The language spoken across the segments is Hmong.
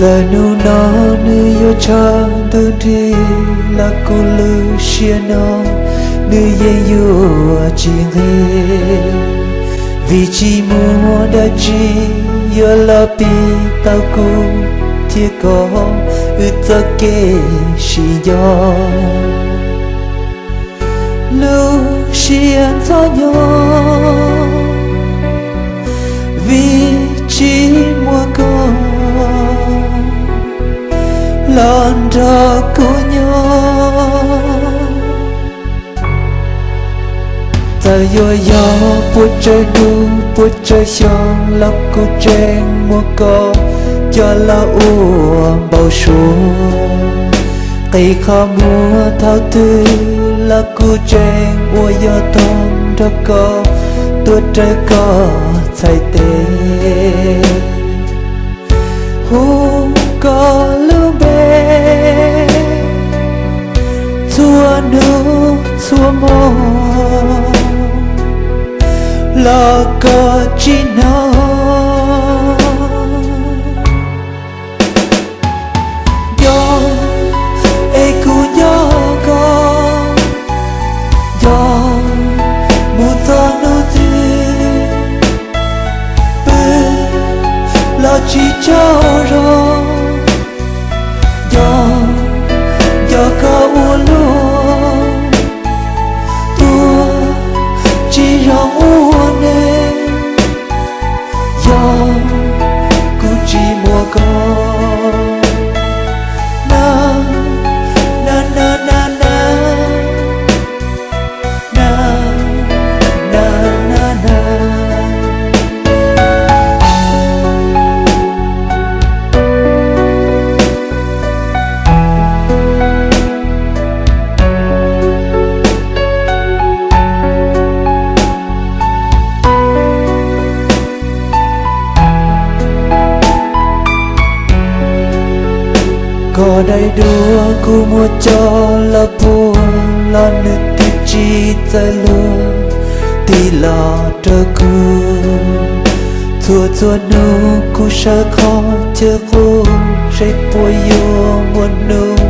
Txawm hnub no nws yuav tshav ntuj nrig los kuv lub siab no nws yeej yuav tsis nqig, vim tsis muaj dab tsi yuav los pib tau kuv thiab koj wb txoj kev sib nco. Lub siab ntxhov nyob vim tsis muaj koj los nrog kuv nyob. Txawm yuav yog puas tsawg hnub puas tsawg xyoo los kuv tseem muab koj coj los ua npau suav. Qee qhov muag thaum twg los kuv tseem ua yog toog nrog koj tuaj raws koj txhais tes. Hu koj lub npe txhua hnub txhua hmo los koj tsis hnov. Nco es kuv nco koj, nco mus txog hnub twg pw los tsis tsaug zog. Nco, nco koj ua luaj, tuag tsis yog ua neeg. Yog kuv tsis muaj koj, na, na, na, na, na, na, na, na, na. Koj daim duab kuv muab coj los puag los nws twb tsis txawj luag tig los rau kuv. Txhua txhua hnub kuv sawv qhov chaw qub saib puas yuav muaj hnub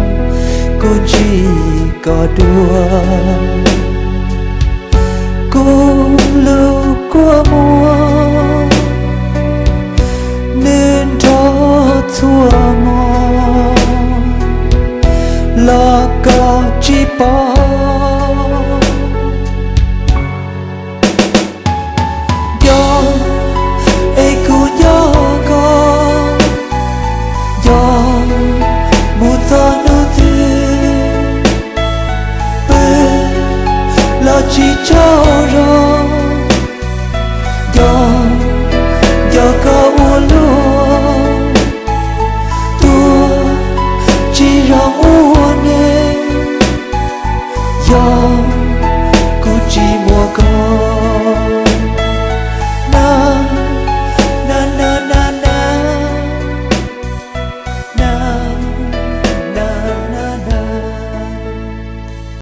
kuv ntsib koj dua. Kuv lub kua muag nws nrog txhua hmo los koj tsis pom. Nco es kuv nco koj, nco mus txog hnub twg pw los tsis tsaug zog.